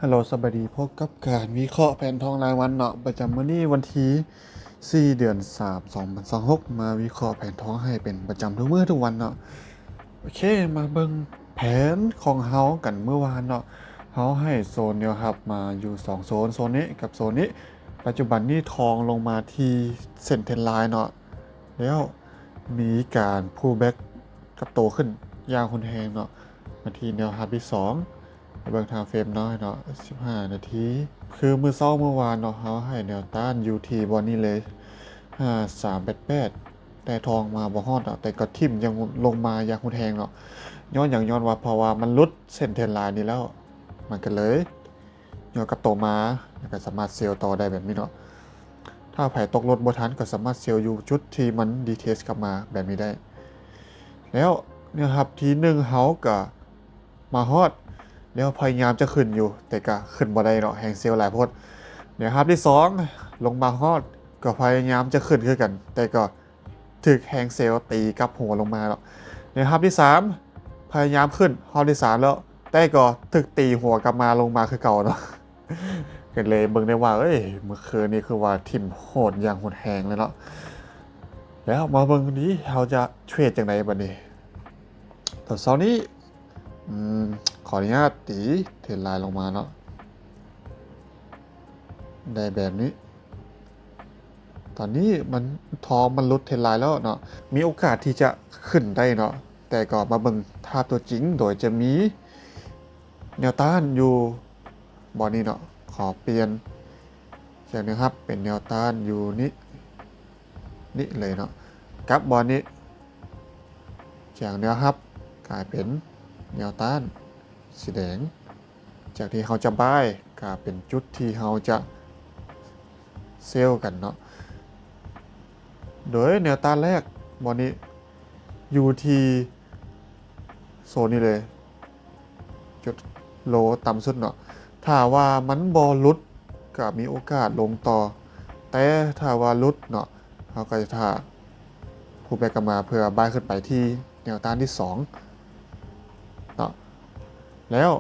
ຮາໂຫຼ ສະບາຍດີ, ພົບກັບການວິເຄາະແຜນທອງລາຍວັນເນາະ ປະຈຳມື້ນີ້ວັນທີສີ່ ເດືອນສາມ ສອງພັນຊາວຫົກ ມາວິເຄາະແຜນທອງໃຫ້ເປັນປະຈຳທຸກມື້ທຸກວັນເນາະ. ໂອເຄ ມາເບິ່ງແຜນຂອງເຮົາກັນມື້ວານເນາະ. ເຮົາໃຫ້ໂຊນແນວຮັບມາຢູ່ສອງໂຊນ, ໂຊນນີ້ກັບໂຊນນີ້. ປັດຈຸບັນນີ້ທອງລົງມາທີ່ເສັ້ນເທຣນລາຍເນາະ ແລ້ວມີການພຸລແບັກກັບໂຕຂຶ້ນຢ່າງຮຸນແຮງເນາະ ມາທີ່ແນວຮັບທີສອງ. ເບິ່ງທາມເຟຣມນ້ອຍເນາະ ສິບຫ້ານາທີ. ຄືມື້ເຊົ້າມື້ວານເນາະ ເຮົາໃຫ້ແນວຕ້ານຢູ່ທີ່ບ່ອນນີ້ເລີຍ ຫ້າສາມແປດແປດ ແຕ່ທອງມາບໍ່ຮອດເນາະ ແຕ່ກໍຖິ້ມຍັງລົງມາຢ່າງຮຸນແຮງເນາະ. ຍ້ອນຫຍັງ? ຍ້ອນວ່າ ເພາະວ່າມັນຫຼຸດເສັ້ນເທຣນລາຍນີ້ແລ້ວ ມັນກໍເລີຍ ຍ້ອນກັບໂຕມາ ແລ້ວກໍສາມາດເຊວຕໍ່ໄດ້ແບບນີ້ເນາະ. ຖ້າໃຜຕົກລົດບໍ່ທັນ ກໍສາມາດເຊວຢູ່ຈຸດທີ່ມັນຣີເທສກັບມາແບບນີ້ໄດ້. ແລ້ວແນວຮັບທີໜຶ່ງເຮົາກໍມາຮອດ ແລ້ວພະຍາຍາມຈະຂຶ້ນຢູ່ ແຕ່ກໍຂຶ້ນບໍ່ໄດ້ເນາະ ແຮງເຊວຫຼາຍໂພດ. ແນວຮັບທີສອງລົງມາຮອດ ກໍພະຍາຍາມຈະຂຶ້ນຄືກັນ ແຕ່ກໍ ຖືກແຮງເຊວຕີກັບຫົວລົງມາເນາະ. ແນວຮັບທີສາມພະຍາຍາມຂຶ້ນຮອບທີສາມແລ້ວ ແຕ່ກໍຖືກຕີຫົວກັບມາລົງມາຄືເກົ່າເນາະ. ກໍເລີຍເບິ່ງໄດ້ວ່າ ເອີຍ ມື້ຄືນນີ້ຄືວ່າຖິ້ມໂຫດຢ່າງຮຸນແຮງເລີຍເນາະ. ແລ້ວມາເບິ່ງດີ ເຮົາຈະເທຣດຈັ່ງໃດບັດນີ້? ຕອນເຊົ້ານີ້ ອືມ ຂໍອະນຸຍາດຕີເທຣນລາຍລົງມາເນາະ ໄດ້ແບບນີ້. ຕອນນີ້ມັນ ທອງມັນຫຼຸດເທຣນລາຍແລ້ວເນາະ ມີໂອກາດທີ່ຈະຂຶ້ນໄດ້ເນາະ ແຕ່ກໍມາເບິ່ງພາບຕົວຈິງ ໂດຍຈະມີແນວຕ້ານຢູ່ບ່ອນນີ້ເນາະ. ຂໍປ່ຽນຈາກແນວຮັບເປັນແນວຕ້ານຢູ່ນີ້ ນີ້ເລີຍເນາະ ກັບບ່ອນນີ້ ຈາກແນວຮັບກາຍເປັນແນວຕ້ານສີແດງ ຈາກທີ່ເຮົາຈະບາຍ ກາຍເປັນຈຸດທີ່ເຮົາຈະເຊວກັນເນາະ. ໂດຍແນວຕ້ານແລກບ່ອນນີ້ຢູ່ທີ່ໂຊນນີ້ເລີຍ ຈຸດໂລຕ່ຳສຸດເນາະ. ຖ້າວ່າມັນບໍ່ຫຼຸດ ກໍມີໂອກາດລົງຕໍ່ ແຕ່ຖ້າວ່າຫຼຸດເນາະ ເຮົາກໍຈະຖ້າ ພຸລແບັກກັບມາເພື່ອບາຍຂຶ້ນໄປທີ່ແນວຕ້ານທີສອງເນາະ. ແລ້ວ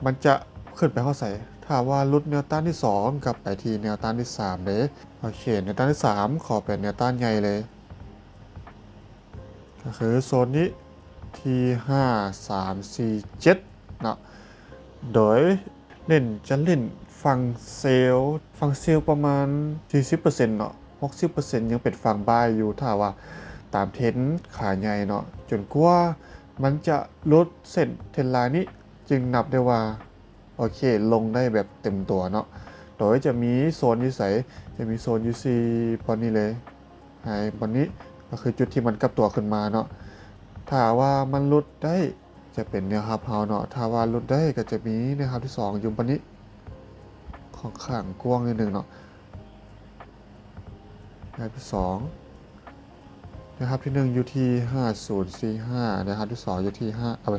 ມັນຈະຂຶ້ນໄປຮອດໃສ? ຖ້າວ່າຫຼຸດແນວຕ້ານທີສອງ ກັບໄປທີ່ແນວຕ້ານທີສາມເດ້. ໂອເຄ ແນວຕ້ານທີສາມ ຂໍເປັນແນວຕ້ານໃຫຍ່ເລີຍ ກໍຄືໂຊນນີ້ ທີ່ຫ້າ ສາມ ສີ່ ເຈັດເນາະ. ໂດຍ ເນັ້ນຈະຫຼິ້ນຝັ່ງເຊວ ຝັ່ງເຊວປະມານສີ່ສິບເປີເຊັນເນາະ ຫົກສິບເປີເຊັນຍັງເປັນຝັ່ງບາຍຢູ່ ຖ້າວ່າຕາມເທຣນຂາໃຫຍ່ເນາະ ຈົນກວ່າມັນຈະຫຼຸດເສັ້ນເທຣນລາຍນີ້ ຈຶ່ງນັບໄດ້ວ່າ ໂອເຄ ລົງໄດ້ແບບເຕັມຕົວເນາະ. ໂດຍຈະມີໂຊນຢູ່ໃສ? ຈະມີໂຊນຢູ່ທີ່ບ່ອນນີ້ເລີຍ ໃຫ້ບ່ອນນີ້ ກໍຄືຈຸດທີ່ມັນກັບຕົວຂຶ້ນມາເນາະ. ຖ້າວ່າມັນຫຼຸດໄດ້ ຈະເປັນແນວຮັບເຮົາເນາະ ຖ້າວ່າຫຼຸດໄດ້ກໍຈະມີແນວຮັບທີສອງຢູ່ບ່ອນນີ້ ຂ້ອນຂ້າງກວ້າງນິດໜຶ່ງເນາະ. ແນວຮັບທີສອງ ແນວຮັບທີໜຶ່ງຢູ່ທີ່ຫ້າສູນສີ່ຫ້າ ແນວຮັບທີສອງຢູ່ທີ່ຫ້າ ເອົາໄປ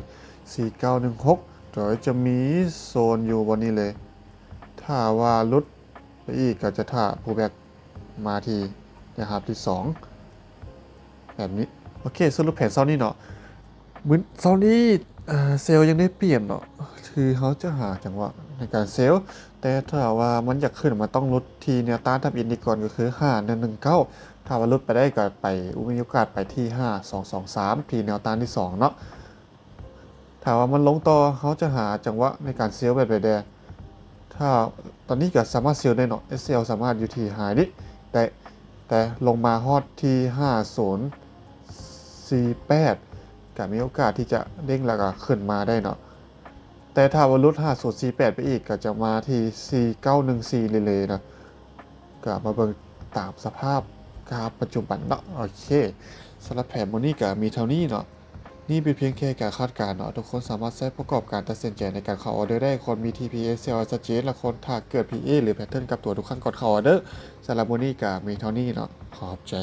ສີ່ເກົ້າໜຶ່ງຫົກ ໂດຍຈະມີໂຊນຢູ່ບ່ອນນີ້ເລີຍ. ຖ້າວ່າຫຼຸດໄປອີກກໍຈະຖ້າ pullback ມາທີ່ແນວຮັບທີສອງ ແບບນີ້. ໂອເຄ ສະຫຼຸບແຜນເຊົ້ານີ້ເນາະ ມື້ເຊົ້ານີ້ ເຊວຍັງໄດ້ປຽບເນາະ ຄືເຮົາຈະຫາຈັງຫວະໃນການເຊວ ແຕ່ຖ້າວ່າມັນຢາກຂຶ້ນ ມັນຕ້ອງຫຼຸດທີ່ແນວຕ້ານທຳອິດນີ້ກ່ອນ ກໍຄືຫ້າໜຶ່ງໜຶ່ງເກົ້າ. ຖ້າວ່າຫຼຸດໄປໄດ້ກໍໄປ ມີໂອກາດໄປທີ່ຫ້າສອງສອງສາມ ທີ່ແນວຕ້ານທີສອງເນາະ. ຖ້າວ່າມັນລົງຕໍ່ ເຮົາຈະຫາຈັງຫວະໃນການເຊວແບບໃດແດ່? ຖ້າ ຕອນນີ້ກໍສາມາດເຊວໄດ້ເນາະ ເອສແອລ ສາມາດຢູ່ທີ່ high ນີ້ ແຕ່ ແຕ່ລົງມາຮອດທີ່ຫ້າສູນສີ່ແປດ ກໍມີໂອກາດທີ່ຈະເດ້ງແລ້ວກໍຂຶ້ນມາໄດ້ເນາະ. ແຕ່ຖ້າວ່າຫຼຸດຫ້າສູນສີ່ແປດໄປອີກ ກໍຈະມາທີ່ສີ່ເກົ້າໜຶ່ງສີ່ເລີຍໆເນາະ. ກໍມາເບິ່ງຕາມສະພາບກາຟປັດຈຸບັນເນາະ. ໂອເຄ ສຳລັບແຜນມື້ນີ້ກໍມີເທົ່ານີ້ເນາະ. ນີ້ເປັນພຽງແຄ່ການຄາດການເນາະ. ທຸກຄົນສາມາດໃຊ້ປະກອບການຕັດສິນໃຈໃນການເຂົ້າອອເດີໄດ້. ຄວນມີ ທີ ພີ ເອ ແຊວໃຫ້ຊັດເຈນ ແລະ ຄວນຖ້າເກີດ ພີ ເອ ຫຼື pattern ກັບຕົວທຸກຄັ້ງກ່ອນເຂົ້າອອເດີ. ສຳລັບມື້ນີ້ກໍມີເທົ່ານີ້ເນາະ. ຂອບໃຈ.